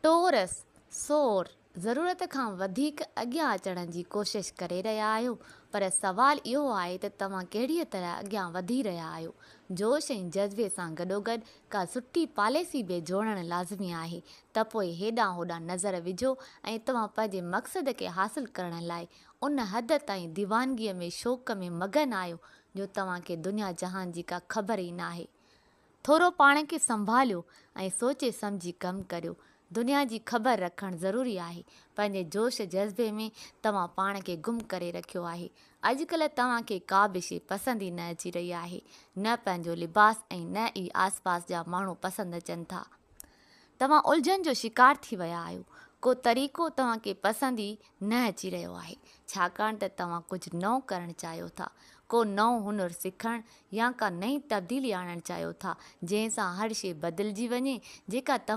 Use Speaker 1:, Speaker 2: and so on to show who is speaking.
Speaker 1: ٽورس، سور، ضرورت کان وڌيڪ اڳيان اچڻ جي ڪوشش ڪري رهيا آهيو، پر سوال اهو آهي ته توهان ڪهڙيء طرح اڳيان وڌي رهيا آهيو؟ جوش ۽ جذبي سان گڏوگڏ ڪا سٺي پاليسي به جوڙڻ لازمي آهي ته پوء هيڏانهن هوڏانهن نظر وجهو ۽ توهان پنهنجي مقصد کي حاصل ڪرڻ لاء ان حد تائين ديوانگيء ۾ شوق ۾ مگن آهيو جو توهان کي دنيا جهان جي ڪا خبر ئي ناهي. ٿورو پاڻ کي سنڀاليو ۽ سوچي سمجهي ڪم ڪريو. دنيا جي خبر رکڻ ضروري آهي. پنهنجي جوش جذبي ۾ توهان پاڻ کي گم ڪري رکيو آهي. اڄڪلهه توهان کي ڪا به شيء پسند ئي نه اچي رهي آهي. نه پنهنجو لباس ۽ نه ئي آس پاس جا ماڻهو پسند اچن ٿا. توهان الجهن جو شڪار ٿي ويا آهيو. ڪو طريقو توهان کي پسند ئي نه اچي رهيو آهي. ڇاڪاڻ ته توهان ڪجهه نئون ڪرڻ چاهيو ٿا. ڪو نئون هنر سکڻ يا ڪا نئين تبديلي آڻڻ چاهيو ٿا، جنهن سان هر شيء بدلجي وڃي، جيڪا توهان.